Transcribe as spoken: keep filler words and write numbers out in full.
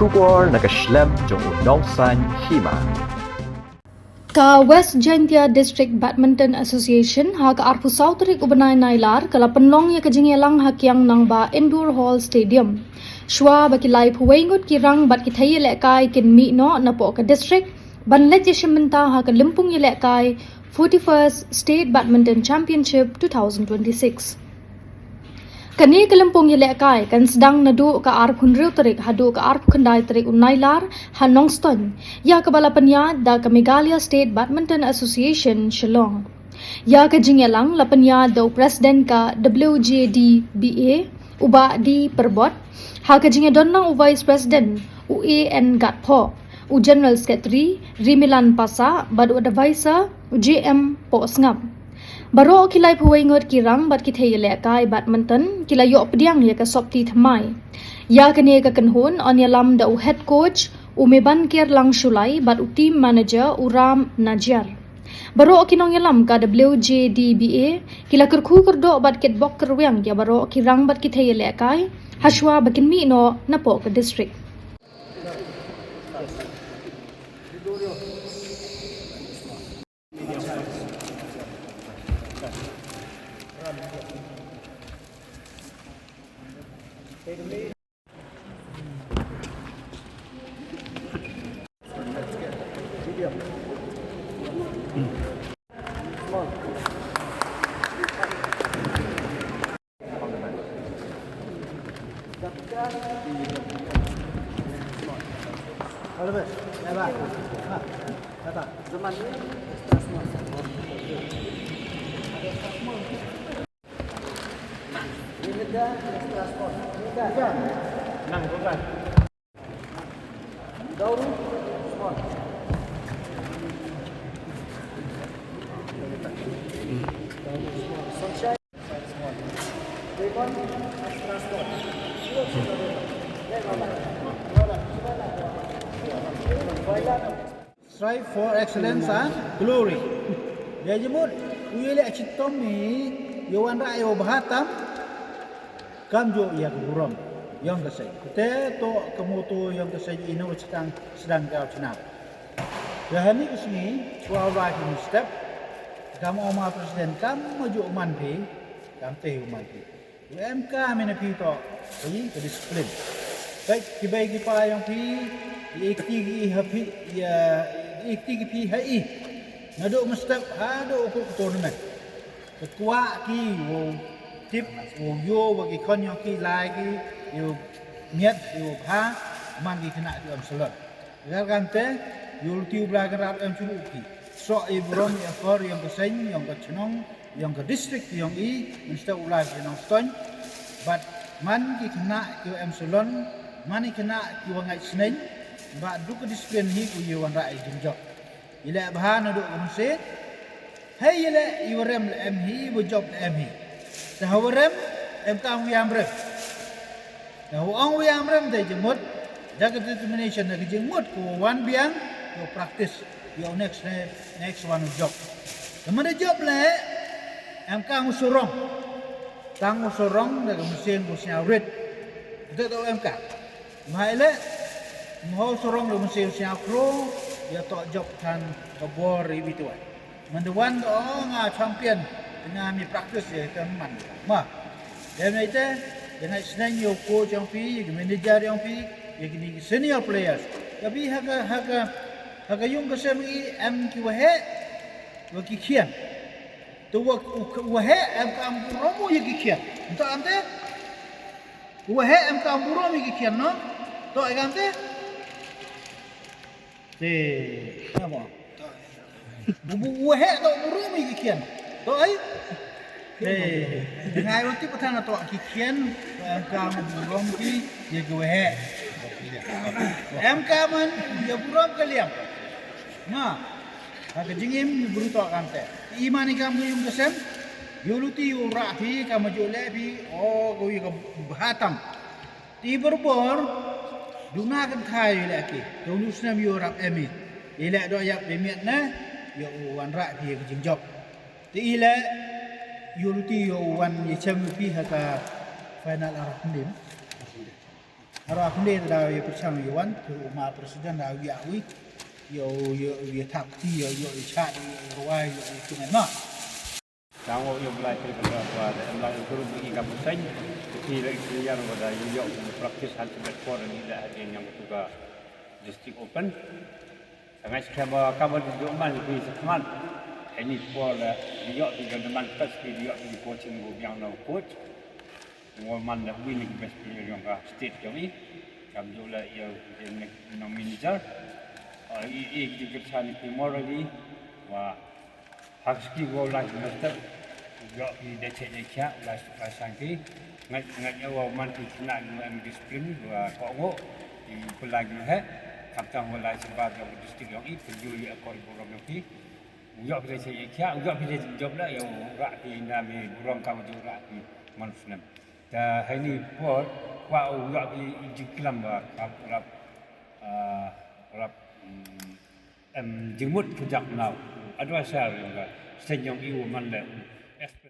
Khubor na ka shlem jong u nongsaiñ hima. Ka West Jaintia District Badminton Association ha ka arphew saw tarik u bnai Nailar ka la pynlong ïa ka jingïalang ha Kiang Nangbah Indoor Hall Stadium. Shuwa ba ki laiphew wei ngut ki rang bad ki thei ïalehkai kin mih noh napoh ka district ban leit ïashim bynta ha ka lympung ïalehkai forty-first State Badminton Championship two thousand twenty-six. Kane ka lympung ïalehkai kan sdang naduh ka arphew hynriew tarik haduh ka arphew khyndai tarik u Nailar ha Nongstoiñ, ïa kaba la pynïaid da ka Meghalaya State Badminton Association Shillong. Ïa ka jingïalang la pynïaid da u President ka W J D B A, u Bah D Pyrbot, ha ka jingïadon lang u Vice President, u A N Gatphoh, u General Secretary, Rimilan Passah, bad u Advisor, u J M Pohsngap. Baroh ki laiphew wei ngut ki rang bad ki thei ïalehkai badminton ki la ïoh pdiang ïa ka sopti thymmai. Ïa kane ka kynhun yn ïalam da u head coach, u Mebanker Langshullai, bad u team manager, u Ram Najiar. Baroh ki nongïalam ka W J D B A ki la kyrkhu kyrdoh bad kitbok kyrwiang ïa baroh ki rang bad ki thei ïalehkai ha shuwa ba kin mih noh napoh ka district. All the best. Bye bye. Ha, tata. Zaman ni extra small. Ini dah extra small. Ini dah. Nang bukan. Dauru small. Sunshine. Strive for excellence and glory. Ïa jingmut u ïaleh shitom hi, ïa wanrah ïa u bha tam, kam ju ïa ka burom ïong ka seng. Te to ka motto ïong ka seng ino sdang sdang ka chnat. Ïa hani ka sngi, wa wa ki step, kam ong ma president kam ma ju man phi, kam te u man phi. Em ka mena phi to, ka discipline. Kai ki bai ki pa ïong phi, i kti ki ha phi, ïa, i kti ki phi ha i. Naduh mynstep haduh u tournament. Ka kwah ki u tip u ïoh wa ki khon ïong ki lai ki, ïoh miat ïoh bha, man ki khynnah ki em salon. Ïa kata, ïoh luti u Blai Kynrad em shuh ki. Sok i burom i akor ïong ka seng, ïong ka chnong, ïong ka district ïong i, mynstep u lai ki Nongstoiñ. Bad man ki khynnah ki em salon, man ki khynnah ki wa ngait sneng, bad duk ka discipline hi u ïoh wanrah i jingjop. I leh bha naduh ka mynsiem, hei i leh i wa rem leh em hi, i wa jop leh em hi. Te ha wa rem, em kam u ïam rem. Te ha wa ong u ïam rem te jingmut, da ka determination, da ka jingmut, ko wan biang, ko practice, ïa u next, next one u jop. Te man da jop leh, em kam u surong. Tang u surong, da ka mynsiem ko sñiaw rit. Te to em kam. Mhai leh, mho surong da ka mynsiem sñiaw kro, ïa to jop than ka bor i bitua. Man da wan da ong nga champion, nga mi practice ïa ka man. Ma, ïa me te, ïa ngait sneng ïa u coach ïong phi, ïa ki manager ïong phi, ïa kini ki senior players. Ïa phi ha ka, ha ka, ha ka ïung ka sem i em ki waheh, wa ki khian. Te wa, u, waheh em kam burom ïa ki khian. Nto am te? Waheh em kam burom ïa ki khian no? To em kam te? Te, amo. Bu, bu, waheh to burom ïa ki khian. To ai? Te, ngai wa tip than to ki khian, em kam burom ki, ïa ki waheh. Em kam man, ïa burom ka liang. Ma, ha ka jingim, ïa burom to kam te. I man i kam ïa um ka sem, ïa u luti ïa u rah phi, kam ju leh phi, o, ko ïa ka bha tam. Ti borbor, duna kan thai ïa leh ki. Te u nu snem ïa u rap em i. Ïa leh do ïap ïa miat na, ïa u wan rah phi ïa ka jingjop. Te i leh, ïa u luti ïa u wan ïa chem ïa phi ha ka final arah nim. Ara khynde da ïa pyrshang ïa wan, tu ma president da ïa wi. Ïa ïa ïa thap ti ïa ïa ïa chat ïa ïa rwai ïa ïa kynai ma. Tang ïa Blai te ka da ba da em la ïa group ïa ka pusai. Ti la ïa ïa ba da ïa ïa practice han tu bet por ni da ha ïa yang tu ka district open. Tang ai skhem ba ka ba di jong man ïa ïa sakmat. Ai ni por la ïa ïa ti ka da man pas ki ïa ïa ti coaching go biang na coach. Ngo man da win ki best player jong ka state jong i. Kam ju la ïa ïa ne nong manager. Ah, i i ki kyrchan i morally. Wa ha ki go la master. Yo i de che de cha la la sang ki. Ngat ngat ïa wa man ki kena ki em discipline wa ko ngo. I pula ki he. Kam tang wa la sumba jong district jong i penju ïa kor burom jong ki. Yo ki de che de cha yo ki de job la yo ra ki na me burom kam ju ra ki man snem. Te ha ini por kwah u ïoh ïa i jingklam ba ka rap, ah, rap, mm, em jingmut kejak na u advisor ïa ka seng jong i u man le u expert.